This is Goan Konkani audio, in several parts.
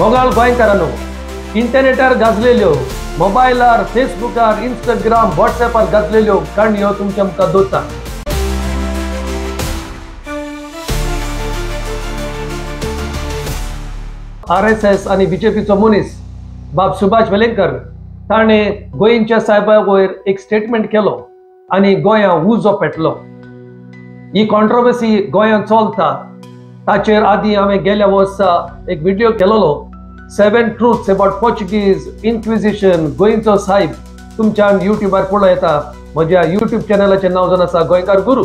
मोगाळ गोंयकारांनो, इंटरनेटार गाजलेल्यो, मोबायलार, फेसबुकार, इंस्टाग्राम, व्हॉट्सएपार गाजलेल्यो काणयो तुमच्या मुखार दवरता. आरएसएस आनी बीजेपीचो मनीस बाब सुभाष वेलिंगकर ताणें गोंयच्या साहेबा वयर एक स्टेटमेंट केलो आनी गोंया उजो पेटलो. ही कॉन्ट्रोवर्सी गोंयांत चलता ताचेर आदी हांवें गेल्या वर्सा एक व्हिडियो केलोलो, 7 ट्रुथ्स अबाउट पोर्चुगीज इन्क्विजिशन गोंयचो साहेब. तुमच्यान युट्यूबार पळोवं येता. म्हज्या युट्यूब चॅनलाचें नांव जावन आसा गोंयकार गुरू.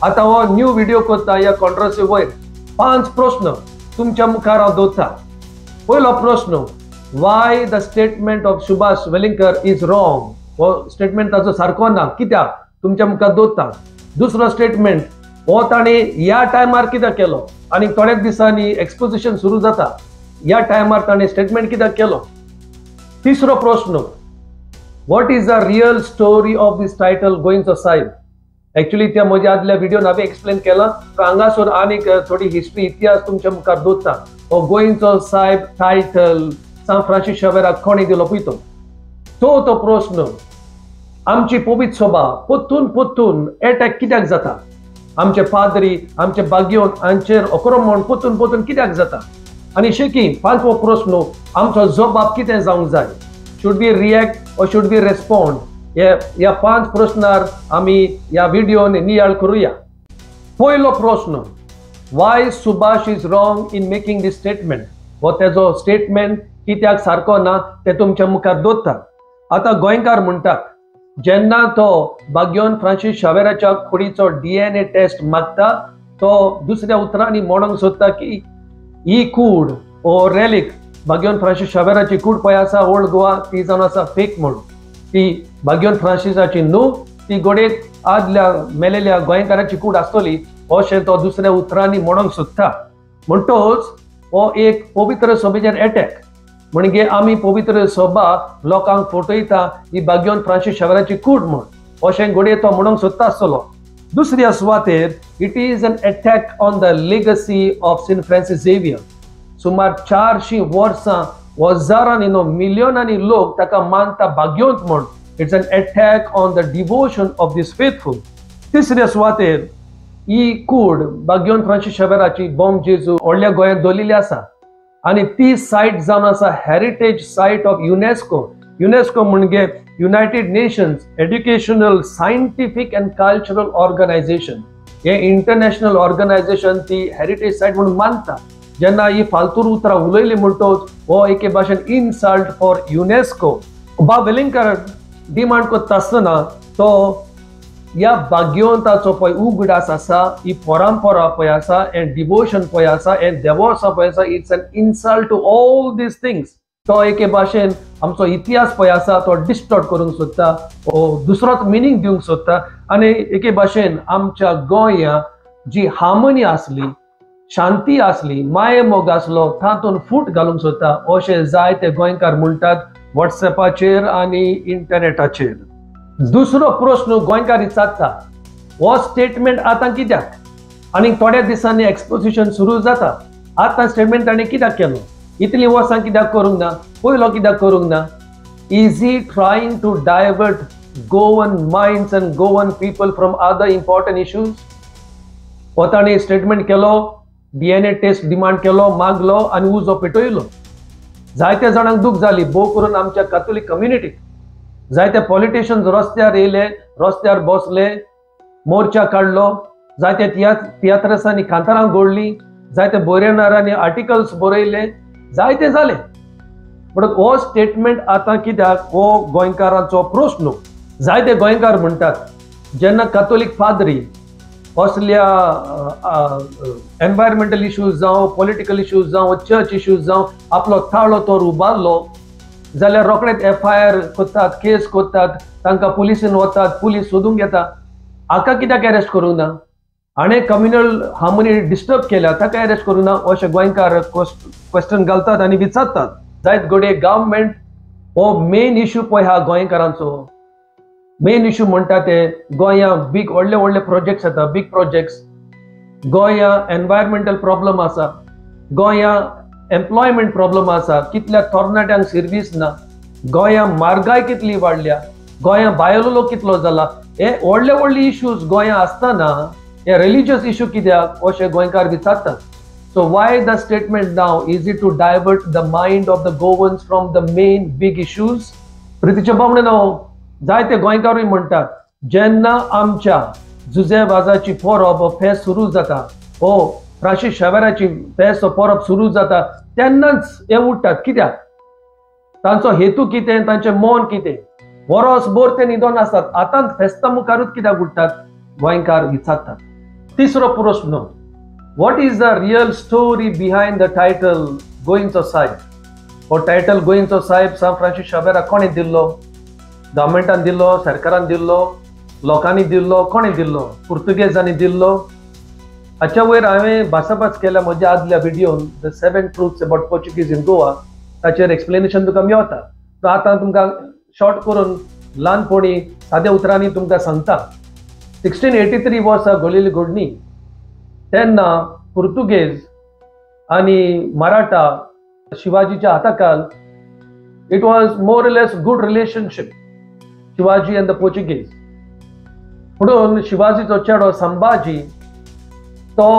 आतां हो न्यू व्हिडियो करता ह्या कॉन्ट्रोवर्सी वयर 5 प्रस्न तुमच्या मुखार हांव दवरता. पयलो प्रस्न, why the statement of Subhash Welingkar is wrong? हो स्टेटमेंट ताचो सारको ना, कित्याक तुमच्या मुखार दवरता. दुसरो स्टेटमेंट, हो ताणें ह्या टायमार कित्याक केलो आनी थोड्याच दिसांनी एक्सपोजिशन सुरू जाता, ह्या टायमार ताणें स्टेटमेंट कित्याक केलो. तिसरो प्रस्न, what is the real story of this title गोंयचो साहेब? एक्चुअली त्या म्हज्या आदल्या व्हिडियोन हांवें एक्सप्लेन केलां, पूण हांगासर आनीक थोडी हिस्ट्री, इतिहास तुमच्या मुखार दवरता. हो गोंयचो साहेब टायटल सांत फ्रांसीस शावेराक कोणी दिलो पळय तो. चवथो प्रस्न, आमची पवित्र सभा परतून परतून एटॅक कित्याक जाता? आमचे पाद्री, आमचे बाग्योन हांचेर अक्रमण परतून परतून कित्याक जाता? आनी शेकी पांचवो प्रस्न, आमचो जबाब कितें जावंक जाय? Should we react or should we respond? ह्या 5 प्रस्नार आमी ह्या व्हिडियोन नियाळ करुया. पयलो प्रस्न, why Subhash is wrong in making this statement? हो तेजो स्टेटमेंट कित्याक सारको ना तें तुमच्या मुखार दवरता. आतां गोंयकार म्हणटात, जेन्ना तो बाग्योन फ्रांसीस शावेराच्या कुडीचो DNA test मागता, तो दुसऱ्या उतरांनी म्हणूंक सोदता की ही कूड ओ रेलिक बाग्योन फ्रांसीस शावेराची कूड पळय आसा ओल्ड गोवा, ती जावन आसा फेक म्हणून. ती बाग्योन फ्रांसीसाची न्हू, ती घडयेक आदल्या मेलेल्या गोंयकाराची कूड आसतली अशें तो दुसऱ्या उतरांनी म्हणूंक सोदता. म्हणटोच हो एक पवित्र सभेचेर एटॅक, म्हणजे आमी पवित्र सभा लोकांक फटयता ही बाग्योन फ्रांसीस शावेराची कूड म्हूण, अशें घडये तो म्हणूंक सोदता आसतलो. दुसऱ्या सुवातेर, it is an attack on the legacy of Saint Francis Xavier. सुमार 400 वर्सां हजारांनी न्हू मिलियनांनी लोक ताका मानता भाग्योंत म्हूण. It's an attack on the devotion of this faithful. तिसऱ्या सुवातेर, ही कूड बाग्योन फ्रांसीस शावेराची बॉम जेजू व्हडल्या गोंयांत दवरिल्ली आसा आनी ती सायट जावन आसा heritage site of UNESCO. UNESCO म्हणजे United Nations Educational Scientific and Cultural Organization. हें इंटरनॅशनल ऑर्गनायझेशन ती हेरिटेज सायट म्हणून मानता. जेन्ना ही फालतूर उतरां उलयली म्हणटोच हो एके भाशेन इन्सल्ट फॉर युनेस्को. बाब वेलिंगकर डिमांड करता आसतना तो ह्या भाग्यवंताचो पळय उगडास आसा, ही परंपरा पळय आसा, हें डिवोशन पळय आसा, हें देवोसां पळय आसा. It's an insult to all these things. तो एके भाशेन आमचो इतिहास पळय आसा तो डिस्टॉर्ट करूंक सोदता, दुसरोच मिनींग दिवंक सोदता. आनी एके भाशेन आमच्या गोंया जी हार्मनी आसली, शांती आसली, मायेमोग आसलो, तातूंत फूट घालूंक सोदता अशें जायते गोंयकार म्हणटात व्हॉट्सएपाचेर आनी इंटरनेटाचेर. दुसरो प्रस्न गोंयकार विचारता, हो स्टेटमेंट आतां कित्याक? आनी थोड्या दिसांनी एक्सपोजिशन सुरू जाता, आतां स्टेटमेंट ताणें कित्याक केलो? इतलीं वर्सां कित्याक करूंक ना? पयलो कित्याक करूंक ना? Is he trying to divert Goan minds and Goan people from other important issues? हो ताणें स्टेटमेंट केलो, DNA test demand केलो, मागलो आनी उजो पेटयलो. जायत्या जाणांक दूख जाली, भोव करून आमच्या कातोलीक कम्युनिटीक. जायते पॉलिटिशियन्स रस्त्यार येयले, रस्त्यार बसले, मोर्चा काडलो, जायते तियात्रासांनी कांतारां घोडली, जायते बरोवणारांनी आर्टिकल्स बरयले, जायते जाले. म्हणून हो स्टेटमेंट आतां कित्याक, हो गोंयकारांचो प्रस्न. जायते गोंयकार म्हणटात, जेन्ना कातोलीक पाद्री असल्या एनवायरमेंटल इश्यूज जावं, पॉलिटिकल इश्यूज जावं, चर्च इश्यूज जावं, आपलो ताळो तो उबारलो जाल्यार रोखडेच FIR करतात, केस करतात, तांकां पुलिसेन वतात, पुलीस सोदूंक येता. हाका कित्याक अरेस्ट करूंक ना? हाणें कम्युनल हार्मनी डिस्टर्ब केल्या, ताका अरेस्ट करूंक ना अशें गोंयकार क्वेश्चन घालतात आनी विचारतात. जायत घडये गव्हर्मेंट हो मेन इश्यू पळय हा गोंयकारांचो. मेन इश्यू म्हणटा ते गोंया बीग व्हडले व्हडले प्रोजेक्ट्स येता, बीग प्रोजेक्ट्स. गोंया एनवायरमेंटल प्रॉब्लम आसा, गोंया एम्प्लॉयमेंट प्रॉब्लम आसा, कितल्या तरणाट्यांक सर्वीस ना, गोंया म्हारगाय कितली वाडल्या, गोंया भायलो लोक कितलो जाला, हे व्हडले व्हडले इश्यूज गोंया आसतना हे रिलीजियस इश्यू कित्याक अशें गोंयकार विचारतात. So why the statement now? Is it to divert the mind of the Goans from the main big issues? प्रितीच्या बामणेनो, जायते गोंयकारूय म्हणटात जेन्ना आमच्या जुजे वाजाची परब फेस सुरू जाता, हो फ्रांसीस शावेराची फेस परब सुरू जाता तेन्नाच हे उठ्ठात. कित्याक? तांचो हेतू कितें, तांचें मन कितें? वरोस भर ते न्हिदोन आसतात, आतां फेस्ता मुखारूच कित्याक उठ्ठात गोंयकार विचारतात. तिसरो प्रस्न, what is the real story behind the title गोंयचो साहेब? हो टायटल गोंयचो साहेब सांत फ्रांसीस शावेराक कोणें दिल्लो? गव्हर्मेंटान दिल्लो, सरकारान दिल्लो, लोकांनी दिल्लो, कोणें दिल्लो? पुर्तुगेजांनी दिल्लो. हाच्या वयर हांवें भासाभास केल्या म्हज्या आदल्या व्हिडियोन, the 7 truths about Portuguese in Goa, ताचेर एक्सप्लेनेशन तुमकां मेवता. सो आतां तुमकां शॉर्ट करून ल्हानपणी साद्या उतरांनी तुमकां सांगता. 1683 वर्सा घडलेली घडणी, तेन्ना पुर्तुगेज आनी Maratha शिवाजीच्या हाताखाल it was more or less good relationship Shivaji and the Portuguese. म्हणून शिवाजीचो चेडो संभाजी तो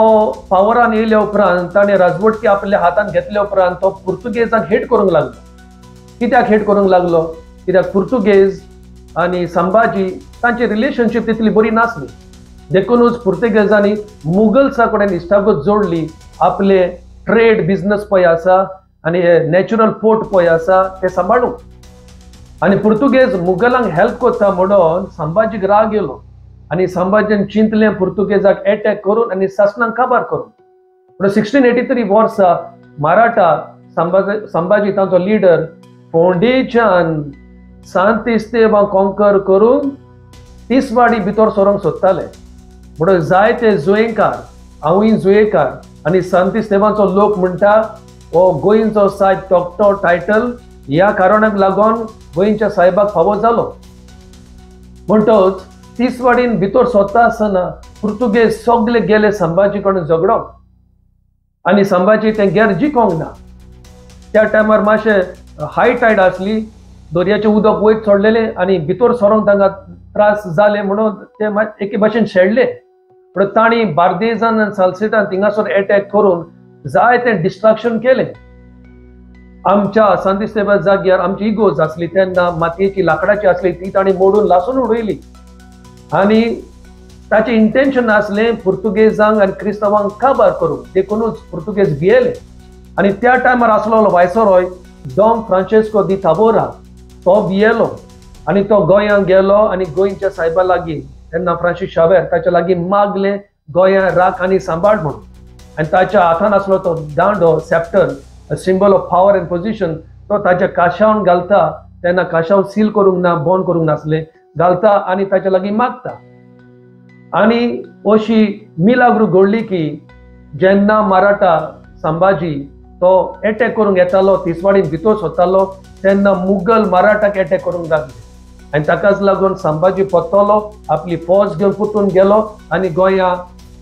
पावरान येयल्या उपरांत ताणें राजवटकी आपल्या हातान घेतल्या उपरांत तो पुर्तुगेजांक हेट करूंक लागलो. कित्याक हेट करूंक लागलो? कित्याक पुर्तुगेज आनी संभाजी तांची रिलेशनशीप तितली बरी नासली, देखूनच पुर्तुगेजांनी मुगल्सा कडेन इश्टागत जोडली. आपले ट्रेड बिजनस पळय आसा आनी नॅचरल पोर्ट पळय आसा ते सांबाळूंक, आनी पुर्तुगेज मुगलांक हेल्प करता म्हणून संभाजीक राग येयलो आनी संभाजीन चिंतलें पुर्तुगेजाक एटॅक करून आनी सासणांक काबार करून. पूण 1683 वर्सा मराठा संभाजी तांचो लिडर फोंडेच्यान सांत इस्तेवांक कॉन्कर करून तिसवाडी भितर सरोंक सोदताले. म्हणून जायते जुयेंकार, हांवूय जुयेकार आनी सांत इस्तेवांचो लोक म्हणटा हो गोंयचो सायब तोखटो टायटल ह्या कारणाक लागून गोंयच्या सायबाक फावो जालो. म्हणटच तिसवाडीन भितर सोदता आसतना पुर्तुगेज सगळे गेले संभाजी कडेन झगडोंक आनी संभाजी तें गेर जिखोंक ना. त्या टायमार मातशें हाय टायड आसली, दर्याचें उदक वयर चडलेलें आनी भितर सरोंक तांकां त्रास जाले म्हणून ते एके भाशेन शेडले. पूण तांणी बार्देजान आनी सालसेटान थिंगासर एटॅक करून जायतें डिस्ट्रक्शन केलें. आमच्या सांत इस्तेवा जाग्यार आमची इगोज आसली तेन्ना मातयेची लाकडाची आसली ती तांणी मोडून लासून उडयली आनी ताचें इंटेन्शन आसलें पुर्तुगेजांक आनी क्रिस्तांवांक काबार करूंक, देखूनच पुर्तुगेज भियेले. आनी त्या टायमार आसलो वायसरॉय डॉम फ्रांसिस्को दी ताबोरा, तो भियेलो आनी तो गोंयांत गेलो आनी गोंयच्या सायबा लागीं तेन्ना फ्रांसीस शावेर ताच्या लागीं मागलें गोंया राख आनी सांबाळ म्हणून. आनी ताच्या हातान आसलो तो दांडो, sceptre, symbol of power and position, तो ताच्या काशावन घालता तेन्ना काशाव सील करूंक ना, बंद करूंक नासलें, घालता आनी ताच्या लागीं मागता. आनी अशी मिलाग्रू घडली की जेन्ना मराठा संभाजी तो एटॅक करूंक येतालो, तिसवाडीन भितर सोदतालो, तेन्ना मुगल मराठाक एटॅक करूंक लागले आनी ताकाच लागून संभाजी परतलो, आपली फौज घेवन परतून गेलो आनी गोंया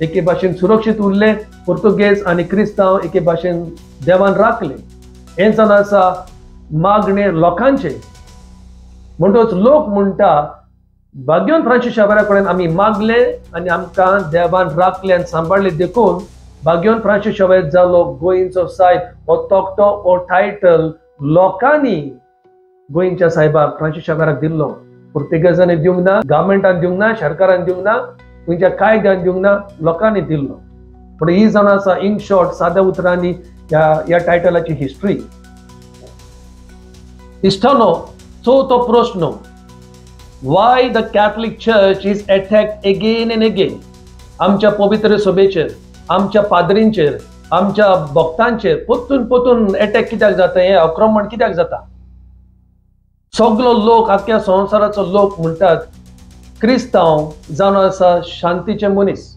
एके भाशेन सुरक्षीत उरलें. पुर्तुगेज आनी क्रिस्तांव एके भाशेन देवान राखले. हें जावन आसा मागणें लोकांचें. म्हणटच लोक म्हणटा भाग्योन फ्रांसीस शावेरा कडेन आमी मागले आनी आमकां देवान राखले आनी सांबाळ्ळे, देखून भाग्योन फ्रांसीस शावेर जालो गोंयचो सायब. हो तोखटो, हो टायटल लोकांनी गोंयच्या सायबाक फ्रांसीस शावेराक दिल्लो. पुर्तुगेजांनी दिवंक ना, गव्हर्मेंटान दिवंक ना, सरकारान दिवंक ना, गोंयच्या कायद्यान दिवंक ना, लोकांनी दिल्लो. पूण ही जावन आसा इन शॉर्ट साद्या उतरांनी ह्या टायटलाची हिस्ट्री. इश्टानो, चवथो प्रश्न, why the Catholic Church is attacked again and again? आमच्या पवित्र सभेचेर, आमच्या पाद्रींचेर, आमच्या भक्तांचेर परतून परतून एटॅक कित्याक जाता? हें आक्रमण कित्याक जाता? सगलो लोक, आख्ख्या संवसाराचो लोक म्हणटात क्रिस्तांव जावन आसा शांतीचे मनीस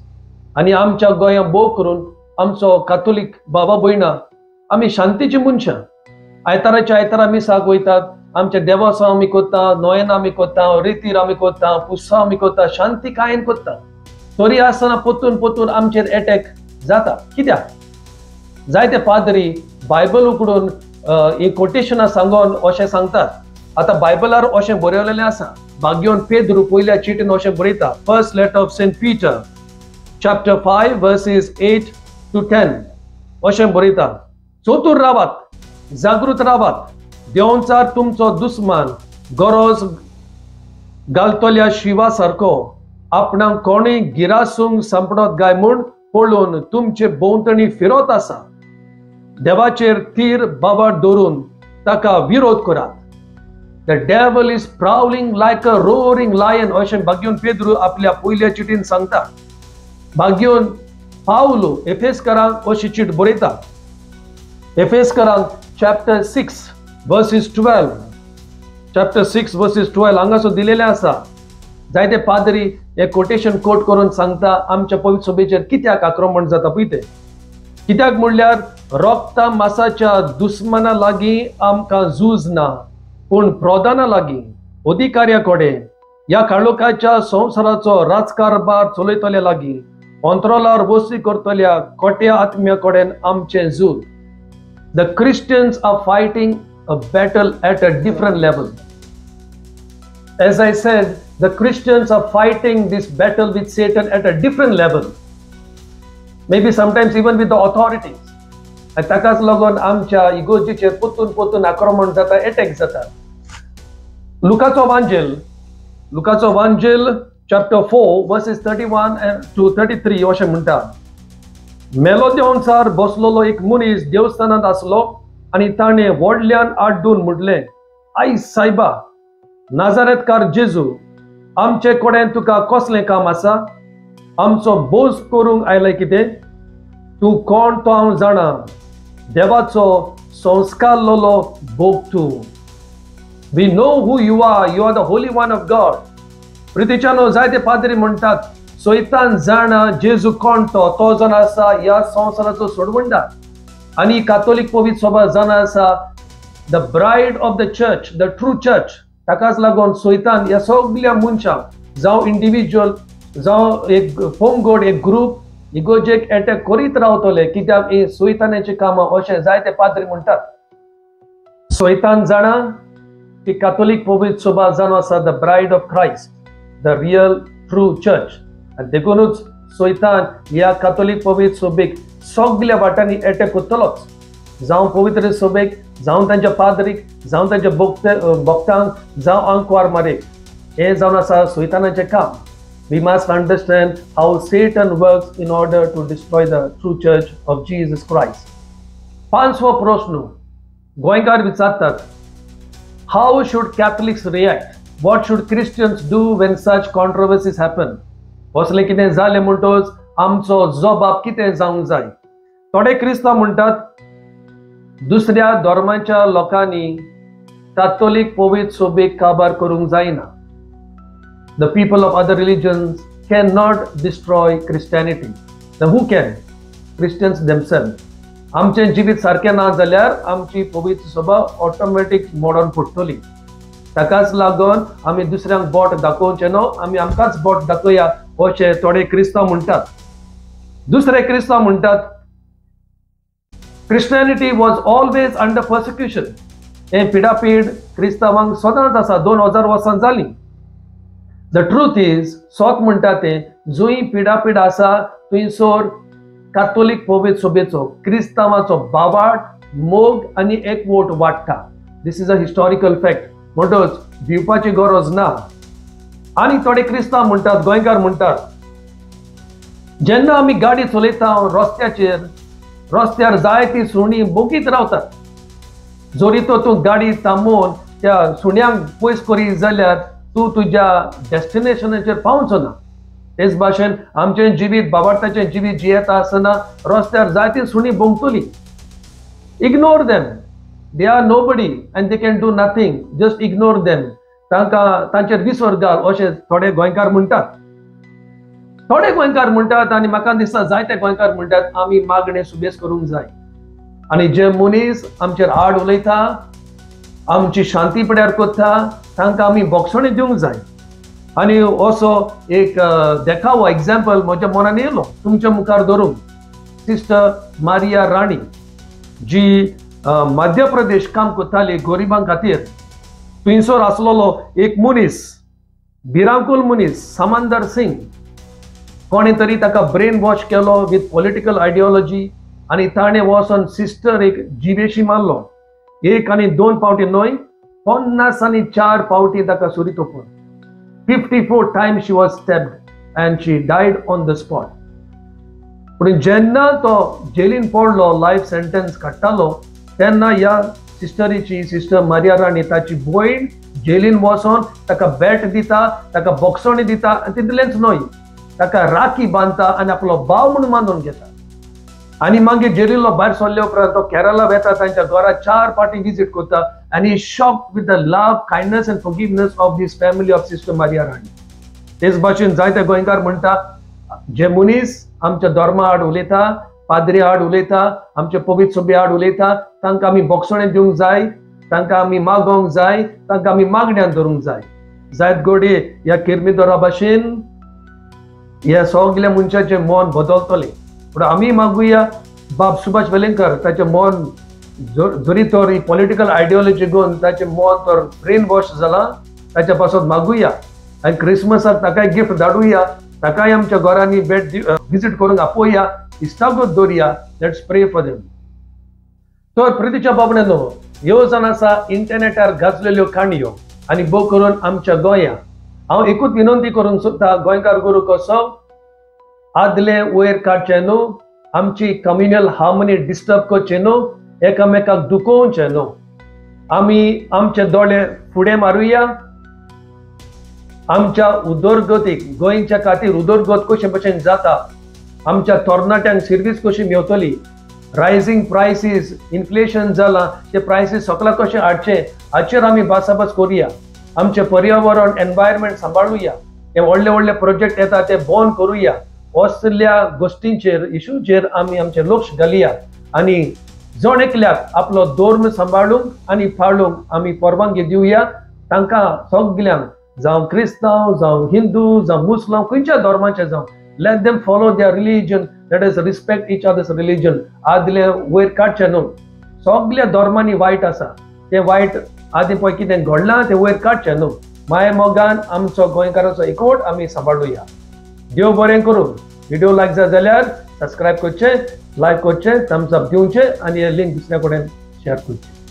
आनी आमच्या गोंयांत भोव करून आमचो कातोलीक बाबा भयणां आमी शांतीची मनशां. आयताराच्या आयतारा मिसाक वयतात, आमच्या देवासांव आमी करता, नोयेनां आमी करता, रितीर आमी करता, पुसांव आमी करता, शांतिकायेन करता. तरी आसतना परतून परतून आमचेर एटॅक जाता कित्याक? जायते पाद्री बायबल उकडून ही कोटेशनां सांगून अशें सांगतात. आतां बायबलार अशें बरयलेलें आसा, भाग्योन पेद्रू पयल्या चिटीन अशें बरयता, first letter of Saint Peter chapter 5 verses 8 to 10 अशें बरयता, चतूर रावात, जागृत रावात, देवचार तुमचो दुस्मान गरज घालतल्या शिवा सारको आपणाक कोणूय गिरासूंक सांपडत काय म्हूण पळोवन तुमचे भोंवतणी फिरत आसा. देवाचेर तीर बाबाट दवरून ताका विरोध करात. The devil is prowling like a roaring lion अशें भाग्योन पेद्रू आपल्या पयल्या चिटीन सांगता. भाग्योन पावलो एफेसकरांक अशी चीट बरयता, एफेसकरांक चॅप्टर 6 वर्सीस 12, चॅप्टर 6 वर्सीस 12 हांगासर दिलेलें आसा. जायते पाद्री हे कोटेशन कोट करून सांगता आमच्या पवित्र सभेचेर कित्याक आक्रमण जाता पळय तें. कित्याक म्हणल्यार रोगता मासाच्या दुस्मना लागीं आमकां झूज ना, पूण प्रधाना लागीं, अधिकाऱ्या कडेन, ह्या काळोखाच्या संवसाराचो राजकारभार चलयतल्या लागीं, अंतराळार वस्ती करतल्या खोट्या आत्म्या कडेन आमचें झूज. The Christians are fighting a battle at a different level. As I said, the Christians are fighting this battle with Satan at a different level. Maybe sometimes even with the authorities. आनी ताकाच लागून आमच्या इगोर्जीचेर पोतून पोतून आक्रमण जाता, एटॅक जाता. लुकाचो वांजेल, लुकाचो वांजेल चॅप्टर 4 वर्सीस 31 to 33 अशें म्हणटा, मेलो देवचार बसलेलो एक मनीस देवस्थानांत आसलो आनी ताणें व्हडल्यान आड्डून म्हटलें, आई सायबा, नाजारेतकार जेजू, आमचे कडेन तुका कसलें काम आसा? आमचो बोज करूंक आयलाय कितें? तूं कोण तो हांव जाणा, देवाचो संस्कारलेलो भोग तूं. We know who you are, you are the holy one of God. प्रितीच्यानो, जायते पाद्री म्हणटात सैतान जाणा जेजू कोण तो, तो जाण आसा ह्या संवसाराचो सोडवणदार. आनी कातोलीक पवित्र सभा जाणा आसा the bride of the church, the true church. ताकाच लागून सैतान ह्या सगल्या मनशांक, जावं इंडिविज्युअल, जावं एक पंगड, एक ग्रूप, इगोर्जेक एटॅक करीत रावतले, कित्याक हे सैतानाचीं कामां अशें जायते पाद्री म्हणटात. सैतान जाणा की कातोलीक पवित्र सभा जावन आसा the bride of Christ, the real true church. आनी देखूनच सैतान ह्या कातोलीक पवित्र सभेक सगल्या वाटांनी एटॅक करतलोच, जावं पवित्र सभेक, जावं तांच्या पाद्रीक, जावं तांच्या भक्तांक, जावं आंकवार मारीक. हें जावन आसा सैतानाचें काम. We must understand how Satan works in order to destroy the true church of Jesus Christ. पांचवो प्रश्न गोंयकार विचारतात, how should Catholics react? What should Christians do when such controversies happen? असलें कितें जालें म्हणटकच आमचो जबाब कितें जावंक जाय? थोडे क्रिस्तांव म्हणटात दुसऱ्या धर्माच्या लोकांनी कातोलीक पवित्र सभेक काबार करूंक जायना. The people of other religions cannot destroy Christianity. Then who can? Christians themselves. आमचें जिवीत सारकें ना जाल्यार आमची पवित्र सभा ऑटोमॅटीक मोडून पडटली. ताकाच लागून आमी दुसऱ्यांक बोट दाखोवचें न्हू, आमी आमकांच बोट दाखोवया अशें थोडे क्रिस्तांव म्हणटात. दुसरे क्रिस्तांव म्हणटात Christianity was always under persecution. हें पिडापीड क्रिस्तांवांक सदांच आसा, 2000 वर्सां जालीं. The truth is, सोत म्हणटा तें, जंय पिडापीड आसा थंयसर कातोलीक पवित्र सभेचो, क्रिस्तांवाचो बावाट, मोग आनी एकवट वाडटा. This is a historical fact. म्हणटच भिवपाची गरज ना. आनी थोडे क्रिस्तांव म्हणटात, गोंयकार म्हणटात, जेन्ना आमी गाडी चलयता रस्त्याचेर, रस्त्यार जायती सुणीं बोगीत रावतात. जरी तो तूं गाडी थांबोवन त्या सुण्यांक पयस करीत जाल्यार तूं तुज्या डेस्टिनेशनाचेर पावचो ना. तेच भाशेन आमचें जिवीत, बाबार्थाचें जिवीत जियेता आसतना रस्त्यार जायती सुणीं भोंवतली. Ignore them, they are nobody and they can do nothing, just ignore them. तांकां तांचेर विसर घाल अशें थोडे गोंयकार म्हणटात. थोडे गोंयकार म्हणटात आनी म्हाका दिसता जायते गोंयकार म्हणटात आमी मागणें सुबेज करूंक जाय आनी जे मनीस आमचेर आड उलयता, आमची शांती पिड्यार करता, तांकां आमी बोगसणी दिवंक जाय. आनी असो एक देखावो, एग्जाम्पल म्हज्या मनान येयलो तुमच्या मुखार धरूंक. सिस्टर मारिया राणी जी मध्य प्रदेश काम करताली गरिबां खातीर. थंयसर आसलेलो एक मनीस, भिरांकूल मनीस, समंदर सिंग, कोणें तरी ताका ब्रेन वॉश केलो विथ पॉलिटिकल आयडियोलॉजी आनी ताणें वचोन सिस्टर एक जिवेशी मारलो. 1 आनी 2 पावटी न्हय, 54 पावटी ताका सुरी तोपून. 54 times she was stabbed and she died on the spot. पूण जेन्ना तो जेलीन पडलो, लायफ सेंटेन्स काडटालो, तेन्ना ह्या सिस्टरीची, सिस्टर मारिया राणी, ताची भयण जेलीन वचोन ताका बॅट दिता, ताका बोक्सणी दिता आनी तितलेंच न्हय, ताका राखी बांदता आनी आपलो भाव म्हणून मानून घेता. आनी मागीर जेलीलो भायर सरले उपरांत तो केरला वेता, तांच्या घरा 4 पाटी विजीट करता आनी shock with the love, kindness and forgiveness of this family of sister Maria Rani. तेच भाशेन जायते गोंयकार म्हणटा, जे मनीस आमच्या धर्मा आड उलयता, पाद्री आड उलयता, आमचे पवित्र सभे आड उलयता, तांकां आमी बोगसणें दिवंक जाय, तांकां आमी मागोवंक जाय, तांकां आमी मागण्यान धरूंक जाय. जायत गोडये ह्या किर्मिदोरा भाशेन ह्या सगल्या मनशाचें मन बदलतलें. पूण आमी मागुया बाब सुभाष वेलिंगकर ताचें मन जरी तर ही पॉलिटिकल आयडियोलॉजी घेवन ताचें मन तर ब्रेन वॉश जालां, ताच्या पासत मागुया आनी क्रिसमसाक ताकाय गिफ्ट धाडुया, ताकाय आमच्या घरांनी भेट विजीट करूंक आपोवया, इश्टागत दवरुया. Let's pray for them. तर प्रितीच्या बाबण्यानो, ह्यो जावन आसा इंटरनेटार गाजलेल्यो काणयो आनी भोव करून आमच्या गोंया. हांव एकूच विनंती करूंक सोदता, गोंयकार गुरू कसो आदले वयर काडचें न्हू, आमची कम्युनल हार्मनी डिस्टर्ब करचें न्हू, एकामेकाक दुखोवचें न्हू. आमी आमचे दोळे फुडें मारुया, आमच्या उदरगतीक, गोंयच्या खातीर उदरगत कशे भशेन जाता, आमच्या तरणाट्यांक सर्वीस कशी मेवतली, रायझींग प्रायसीस, इन्फ्लेशन जालां, ते प्रायसीस सगळें कशें हाडचें हाचेर आमी भासाभास करुया. आमचें पर्यावरण, एनवायरमेंट सांबाळुया, हे व्हडले व्हडले प्रोजेक्ट येता ते बंद करुया. असल्या गोश्टींचेर, इशूचेर आमी आमचें लक्ष घालया आनी जण एकल्याक आपलो धर्म सांबाळूंक आनी पाळूंक आमी परवानगी दिवया. तांकां सगल्यांक, जावं क्रिस्तांव, जावं हिंदू, जावं मुस्लिम, खंयच्या धर्माचे जावं, let them follow their religion, let us respect each other's religion. आदले वयर काडचें न्हू. सगल्या धर्मांनी वायट आसा, तें वायट आदीं पळय कितें घडलां तें वयर काडचें न्हू. माया मोगान आमचो गोंयकाराचो एकवट आमी सांबाळुया. देव बरें करूं. व्हिडिओ लायक जाय जाल्यार सबस्क्रायब करचें, लायक करचें, थम्स अप दिवचें आनी हे लिंक दुसऱ्या कडेन शेअर करचें.